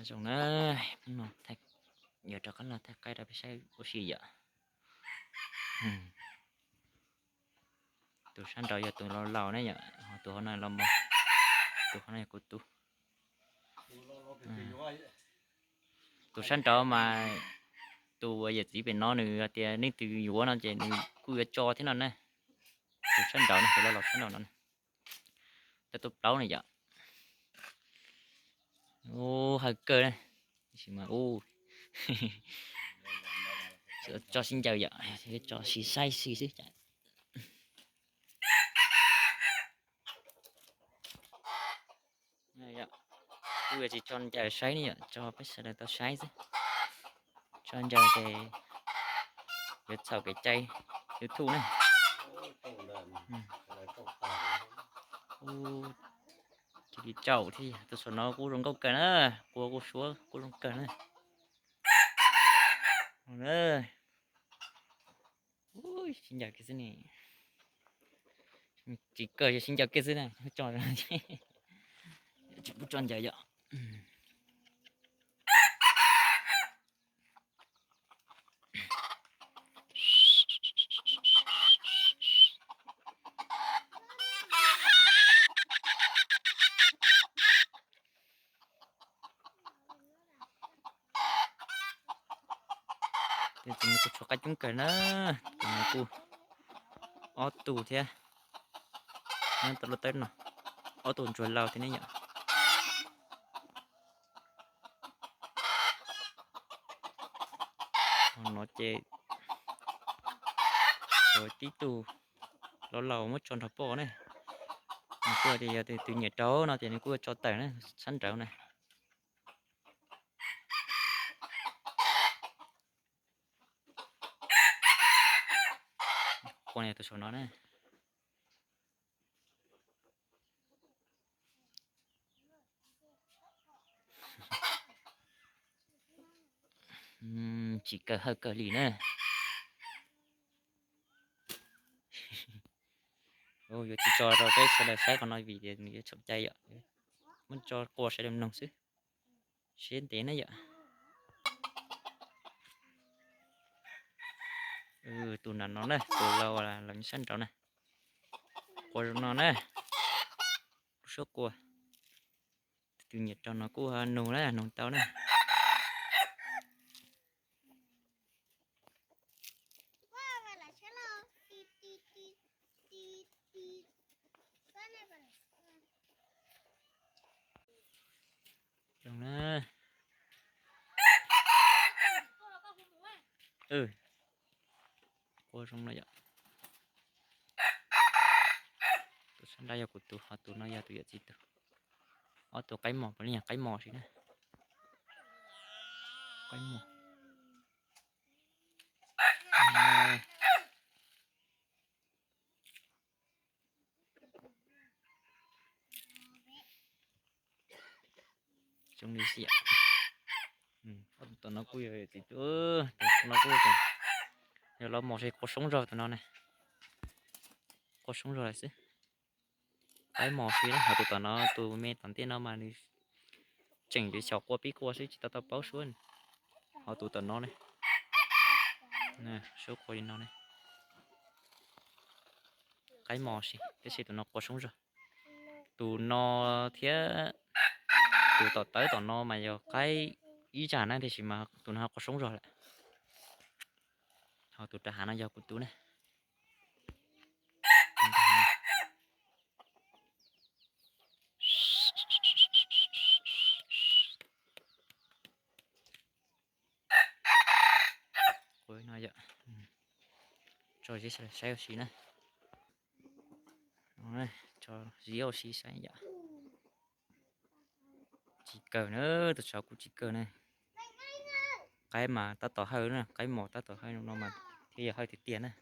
Zoo na, hnub no yuav rov qab los thaij qaib rau peb saib ua si yom. Tus sab nraud yog tus laus laus ne yom, ho tus hauv no los mos, tus hauv no yog kuv tus. Tus sab nraud mas tus uas yawm txiv pem no nws hais tias leej twg yuav no ces nws kuj yuav tso thiab no na. Tus sab nraud no, tus laus laus sab nraud no, tau tuaj plaub ne yom. Ub, hawv kawg na. Tab sis mas ub, tso sib ncaws yom, tso sib saib xwb xwb. Kuj yuav tsis tso ncaws saib ne yom, tso peb sawv daws tau saib xwb. Tso ncaws ces yuav txhaum kev cai YouTube ne. Cia li tsaum thiab, tus saum no kuj zoo nkauj kawg na, qua kuj suab kuj zoo kawg na. Sib ncaws kiag xwb ne. Tsis kawg yog sib ncaws kiag xwb na, tso, tsis pub tso ncaws yom. Tus no kuj tshuav qaib coob kawg na, tus no kuj ob tug thiab, nyob tau lub tawb no, ob tug ntsuag laus thiab ne yom. No ces tib tug laus laus muab tso nrog poj ne, nws kuj tias yog tus nyiam rau no ces nws kuj tso tawm na, sab nraud na. Qua tus saum no na. Tsis kawg hawj kawg li na. Yuav tsis tso rau peb sawv daws saib qhov no vim tias nws yuav txhaum cai yom. Muab tso qua sawv daws mloog xwb, siab ntev na yom. Tus nram no na, tus laus laus nyob sab nraud na. Qua zoo no na, lub suab qua. Tus nyiam rau no kuj nug na, nug tau na. Zoo na. Qua zoo no yom. Tus sab nrab yog kuv tus, ho tus no yog tus yawm txiv tus. Ob tus qaib mos, puav leej yog qaib mos sis na. Qaib mos. Zoo li xwb. Tus no kuj yog, tus no kuj yog los mos sis qua soob zog tus no ne. Qua soob zog lawm xwb. Qaib mos sis na, ho tus tom no tus me tom ntej no mas nws tseem yuav xyaum qua pib qua xwb tsis tau tau paub suab. Ho tus tom no ne, suab qua li no ne. Qaib mos sis, tab sis tus no qua soob zog. Tus no thiab tus tom tawb tom no mas yog qaib ib zaj na, tiam sis mas tus no qua soob zog lawm. Ho tus rau hav no yog kuv tus ne. Qua no yom, tso zib saib ua si na. Tso zib ua si saib yom. Tsis kawg na, tus saud kuj tsis kawg na. Qaib mas tab tom hawj na, qaib mos tab tom hawj no mas thiaj yog hawj tiag tiag na.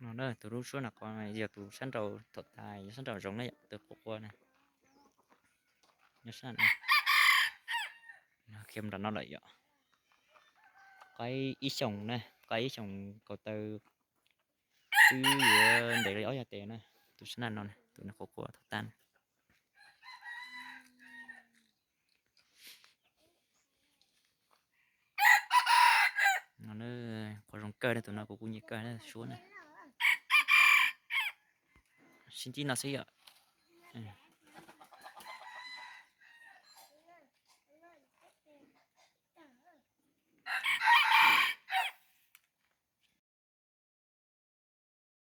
Tus lub suab no yog tus sab nraud thaum tas, yog sab nraum zoov na yom, tus qua qua na. Nyob sab no, khiav nram no lawm yom. Qaib ib xyoos na, qaib ib xyoos kaum taw twb yuav ntev li ob yas tes na. Tus sab nraud no, tus qua qua thaum tas na. Qhov zoo kawg na, tus no kuv kuj nyiam kawg na, suab na. Sib ntsib no xwb yom.